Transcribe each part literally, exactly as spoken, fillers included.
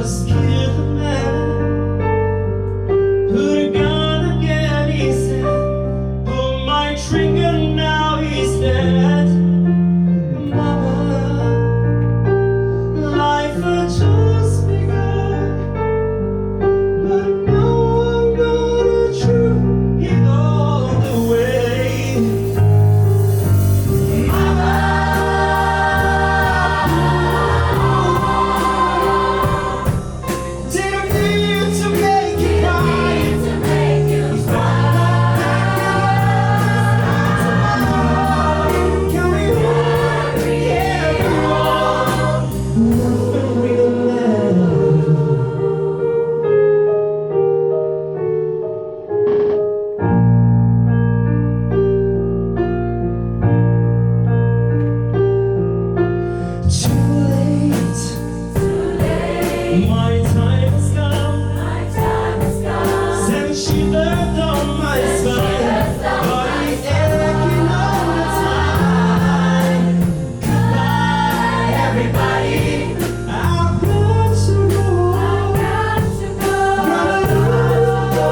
Kill the man, put a gun again, he said. Pull my trigger, now he's dead. Mama, life had just begun, but now I'm gonna through it all the way. Mama, didn't mean to make you cry. It's not like that. Can we hurry everyone? Nothing we don't know. Too late. Too late. My time has come. My time has come. Send shivers down my spine. Send shivers down my spine. Body aching all the time. Goodbye, everybody. I've got to go. I've got to go. Gotta go.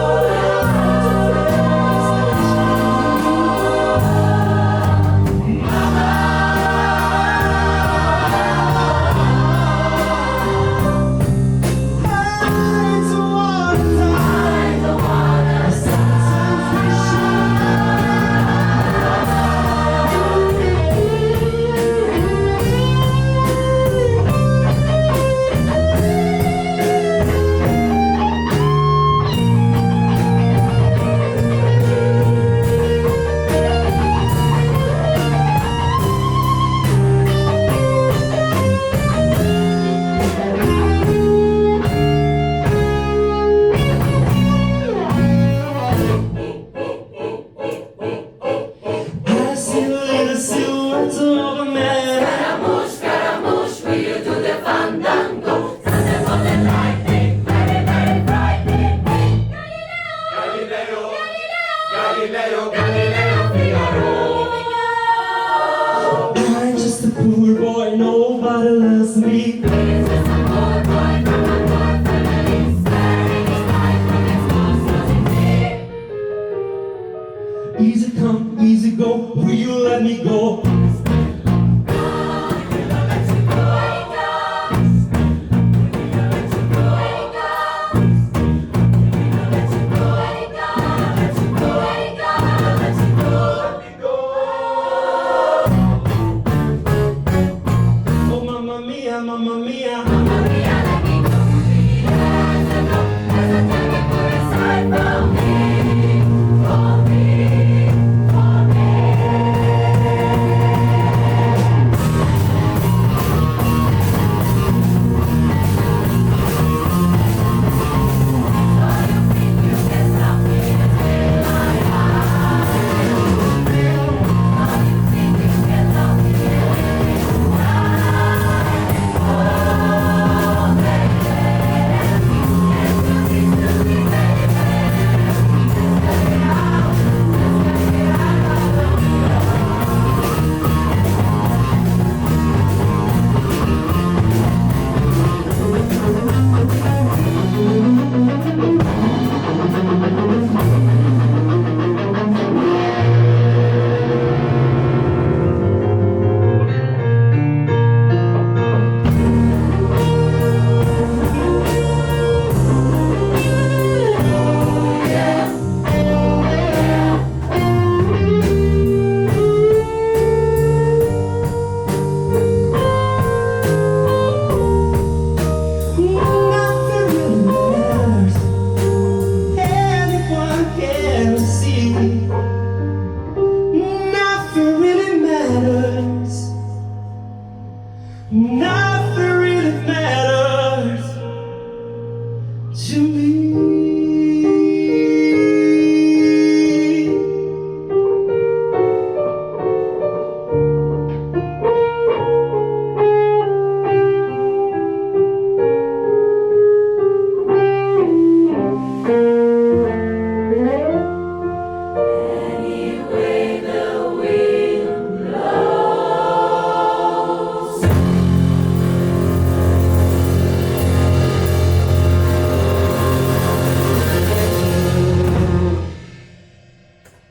I see the little silhouette of a man. Scaramouche, Scaramouche, will you do the fandango? Thunder, thunder, lightning, very, very frightening. Galileo, Galileo, Galileo, Galileo Figaro. I'm just a poor boy, nobody loves me. He's just a poor boy from a poor family, sparing his life from exposure to sea. Easy come, easy go, will you let me go?